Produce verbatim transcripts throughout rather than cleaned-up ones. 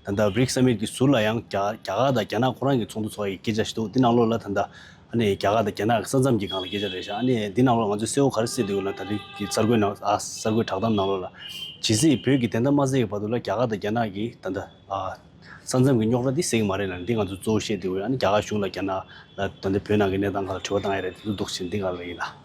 ད་ལྟ་བྷི་རིག་སམ་མིཊ་གི་ཟུར་ལ་ཡང་རྒྱ་རྒྱ་གར་དང་རྒྱ་ནག་ཁོ་རང་གི་ཚོགས་འདུ་ཚོགས་ཡ་གི་སྐད་ཆ་ཞིག་འདུག་འདི་ནང་ལོགས་ལ་ད་ལྟ་ཨ་ནི་རྒྱ་གར་དང་རྒྱ་ནག་གི་ས་མཚམས་ཀྱི་སྒང་ལ་སྐད་ཆ་རེད་ཤག་ཨ་ནི་འདི་ནང་ལོགས་ང་ཚོས་གསལ་བོ་ག་རེ་གསལ་འདུག་ལབ་ན། ད་རེས་ཀྱི་གསར་འགོད་ནང་ཨ་གསར་འགོད་བསྒྲགས་གཏམ་ནང་ལོགས་ལ་ཇི་སྲིད་བོད་ཀྱི་བདེན་མཐའ་མ་གསལ་གྱི་བར་དུ་ལ་རྒྱ་གར་དང་རྒྱ་ནག་གིས་ད་ལྟ་ཨ་ས་མཚམས་ཀྱི་རྙོག་དྲ་འདི་སེལ་གྱི་མ་རེད་ལབ་ནས་འདི་ང་ཚོས་གཙོ་བོ་བཤད་འདུག་ཨ་ནི་རྒྱ་གར་གཞུང་ལ་རྒྱ་ནག་ལ་ད་ལྟ་བོད་ནང་གི་གནས་སྟངས་སྒང་ལ་དྲི་བ་བཏང་ཡ་རེད། དེ་ཚོ་འདུག་བྱས་འདི་སྒང་ལ་ཡིན་ལ།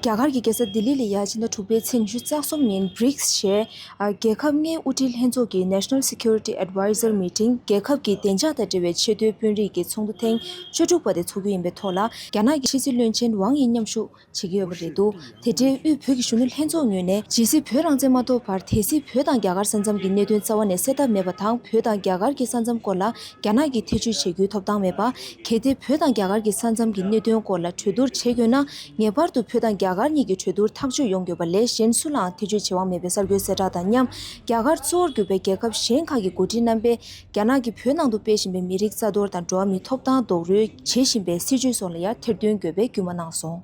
རྒྱ་གར་གྱི་རྒྱལ་ས་ལྡི་ལི་ལ་ཡ་ཕྱི་ཟླ་དྲུག་པའི་ཚེས་ཉི་ཤུ་རྩ་གསུམ་ཉིན་བྷི་རིགས་ཞེས་ཨ་རྒྱལ་ཁབ་ལྔའི་དབུ་ཁྲིད་ལྷན་ཚོགས་ཀྱི་National Security Adviser Meeting རྒྱལ་ཁབ་ཀྱི་བདེ་འཇགས་དང་འབྲེལ་བའི་ཆེས་མཐོའི་དཔོན་རིགས་ཀྱི་ཚོགས་འདུ་ཐེངས་བཅུ་དྲུག་པ་དེ་འཚོགས་རྒྱུ་ཡིན་པའི་ཐོག་ལ། རྒྱ་ནག་གི་ཕྱི་སྲིད་བློན་ཆེན་ཝང་ཡི་མཉམ་ཞུགས་བྱེད་ཀྱི་ཡོད་པ་རེད་འདུག་དེ་འབྲེལ་དབུས་བོད་ཀྱི་གཞོན་ནུ་ལྷན་ཚོགས་ངོས་ནས་ཇི་སྲིད་བོད་རང་བཙན་མ་ཐོབ་བར་དེ་སྲིད་བོད་དང་རྒྱ་གར་ས་མཚམས་ཀྱི་གནད་དོན་རྩ་བ་ནས་སེལ་ཐབས་མེད་པ་དང་། བོད་དང་རྒྱ་གར་གྱི་ས་མཚམས་སྐོར་ལ་རྒྱ་ནག་གིས་ཐེ་བྱུས་བྱེད་རྒྱུའི་ཐོབ་ཐང་མེད་པ། གལ་ཏེ་བོད་དང་རྒྱ་གར་གྱི་ས་མཚམས་ཀྱི་གནད་དོན་སྐོར་ལ་གྲོས་བསྡུར་བྱེད་དགོས་ན། ངེས་པར་དུ་བོད་དང་རྒྱ་གར་གཉིས་ཀྱི་གྲོས་བསྡུར་ཐག་གཅོད་ཡོང་དགོས་པ་ལས་གཞན་སུ་ལའང་ཐེ་བྱུས་བྱེད་དབང་མེད་པའི་གསར་འགོད་གསལ་བསྒྲགས་དང་མཉམ། རྒྱ་གར་གཙོ་བོར་གྱུར་པའི་རྒྱལ་ཁབ་གཞན་ཁག་གི་འགོ་ཁྲིད་རྣམ་པས་རྒྱ་ནག་གིས་བོད་ནང་དུ་སྤེལ་བཞིན་པའི་མི་རིགས་རྩ་གཏོར་དང་འགྲོ་བ་མིའི་ཐོབ་ཐང་རྡོག་རོལ་བྱེད་བཞིན་པའི་སྲིད་བྱུས་སོགས་ལ་ཡང་ཐེར་འདོན་དགོས་པའི་སྐུལ་མ་གནང་སོང་།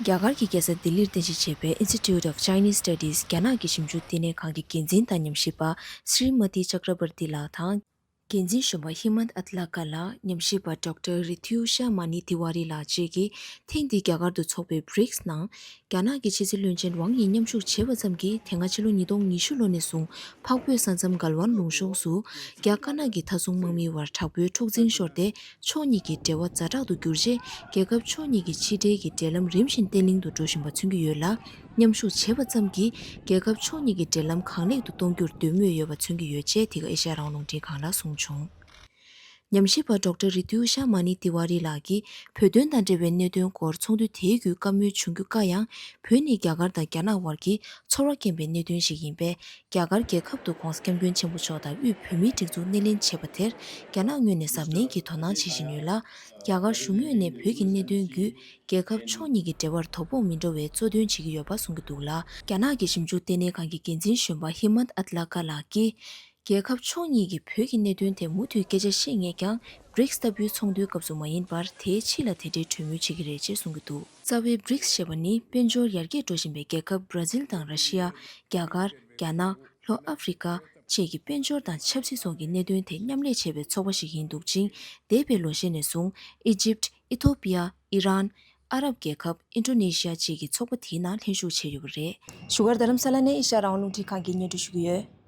རྒྱ་གར་གྱི་རྒྱལ་ས་ལྡི་ལིར་རྟེན་གཞི་བྱས་པའི་Institute of Chinese Studies རྒྱ་ནག་གི་ཞིབ་འཇུག་ལྟེ་གནས་ཁང་གི་འགན་འཛིན་དང་ཉམས་ཞིབ་པ་Srimati Chakrabarty ལགས་དང་། འགན་འཛིན་གཞོན་པ་ཧི་མནྟ་ཨཏ་ལ་ཀ་ལགས། ཉམས་ཞིབ་པ་ཌོག་ཊར་རི་ཐུ་ཤ་མ་ནི་ཏི་ཝ་རི་ལགས་བཅས་ཀྱིས་ཐེངས་འདིའི་རྒྱ་གར་དུ་འཚོགས་པའི་བྷི་རིགས་ནང་རྒྱ་ནག་གི་ཕྱི་སྲིད་བློན་ཆེན་ཝང་ཡི་མཉམ་ཞུགས་བྱས་པ་ཙམ་གྱིས། དེ་སྔ་ཕྱི་ལོ་ཉིས་སྟོང་ཉི་ཤུ་ལོ་ནས་བཟུང་འཕགས་བོད་ས་མཚམས་གལ་ཝན་ལུང་གཤོང་སུ་རྒྱ་དཀར་ནག་གི་མཐའ་སྲུང་དམག་མིའི་དབར་དྲག་པོའི་འཁྲུག་འཛིང་ཤོར་ཏེ། ཕྱོགས་གཉིས་ཀྱི་འབྲེལ་བ་ཛ་དྲག་ཏུ་གྱུར་རྗེས། རྒྱལ་ཁབ་ཕྱོགས་གཉིས་ཀྱི་ཕྱི་འབྲེལ་གྱི་འབྲེལ་ལམ་རིམ་བཞིན་བརྟན་བརླིང་དུ་འགྲོ་བཞིན་པ་མཚོན་གྱི་ཡོད་ལ། མཉམ་ཞུགས་བྱས་པ་ཙམ་གྱིས་རྒྱལ་ཁབ་ཕྱོགས་གཉིས་ཀྱི་འབྲེལ་ལམ་གང་ལེགས་སུ་གཏོང་རྒྱུར་འདོད་མོས་ཡོད་པ་མཚོན་གྱི་ཡོད་ཅེས་འདི་ག་ཨེ་ཤ་ཡ་རང་དབང་རླུང་འཕྲིན་ཁང་ལ་གསུངས་བྱུང་། ཉམས་ཞིབ་པ་ཌོག་ཊར་རི་ཏུ་ཤ་མ་ནི་ཏི་ཝ་རི་ལགས་ཀྱིས་བོད་དོན་དང་འབྲེལ་བའི་གནད་དོན་སྐོར་ཚོགས་འདུ་དེའི་བརྒྱུད་བཀའ་མོལ་བྱུང་རྒྱུ་དཀའ་ཡང་། བོད་ནི་རྒྱ་གར་དང་རྒྱ་ནག་དབར་གྱི་ཚོར་བ་སྐྱེན་པའི་གནད་དོན་ཞིག་ཡིན་པས། རྒྱ་གར་རྒྱལ་ཁབ་ཏུ་༧གོང་ས་༧སྐྱབས་མགོན་ཆེན་པོ་མཆོག་དང་དབུས་བོད་མིའི་སྒྲིག་འཛུགས་སྣེ་ལེན་བྱས་པ་དེར་རྒྱ་ནག་ངོས་ནས་གཟབ་ནན་གྱིས་དོ་སྣང་བྱེད་བཞིན་ཡོད་ལ། རྒྱ་གར་གཞུང་ངོས་ནས་བོད་ཀྱི་གནད་དོན་བརྒྱུད་རྒྱལ་ཁབ་ཕྱོགས་གཉིས་ཀྱི་འབྲེལ་བར་དོ་ཕོག་མི་འགྲོ་བའི་གཙོ་འདོན་བྱེད་ཀྱི་ཡོད་པ་གསུང་གི་འདུག་ལ། རྒྱ་ནག་གི་ཞིབ་འཇུག་ལྟེ་གནས་ཁང་གི་འགན་འཛིན་གཞོན་པ་ཧི་མནྟ་ཨཏ་ལ་ཀ་ལགས་ཀྱིས། རྒྱལ་ཁབ་ཕྱོགས་གཉིས་ཀྱིས་བོད་ཀྱི་གནད་དོན་ཐད་མུ་མཐུད་སྐད་ཆ་བཤད་ངེས་ཀྱང་། བྷི་རིགས་ལྟ་བུའི་ཚོགས་འདུའི་སྐབས་སུ་མ་ཡིན་པར། དེའི་ཕྱི་ལ་དེ་འདྲའི་གྲོས་མོལ་བྱེད་ཀྱི་རེད་ཅེས་གསུང་གི་འདུག་རྩ་བའི་བྷི་རིགས་ཞེས་པ་ནི་དཔལ་འབྱོར་ཡར་རྒྱས་འགྲོ་བཞིན་པའི་རྒྱལ་ཁབ་བྷ་ར་ཟིལ་དང་ར་ཤི་ཡ། རྒྱ་གར། རྒྱ་ནག་ལྷོ་ཨ་ཧྥེ་རི་ཀ་བཅས་ཀྱི་དཔལ་འབྱོར་དང་ཆབ་སྲིད་སོགས་ཀྱི་གནད་དོན་ཐད་མཉམ་ལས་བྱེད་པའི་ཚོགས་པ་ཞིག་ཡིན་འདུག་ཅིང་། འདས་པའི་ལོ་ཤས་ནས་བཟུང་ཨི་ཇིབ། ཨི་ཐོ་པི་ཡ། ཨི་རན། ཨ་རབ་རྒྱལ་ཁབ། ཨིན་ཌོ་ནེ་ཤི་ཡ་བཅས་ཀྱི་ཚོགས་པ་དེའི་ནང་ལྷན་ཞུགས་བྱས་ཡོད་པ་རེད། བཞུགས་སྒར་རྡ་རམ་ས་ལ་ནས་ཨེ་ཤ་ཡ་རང་དབང་རླུང་འཕྲིན་ཁང་གིས་སྙན་སྒྲོན་ཞུ་གི་ཡོད།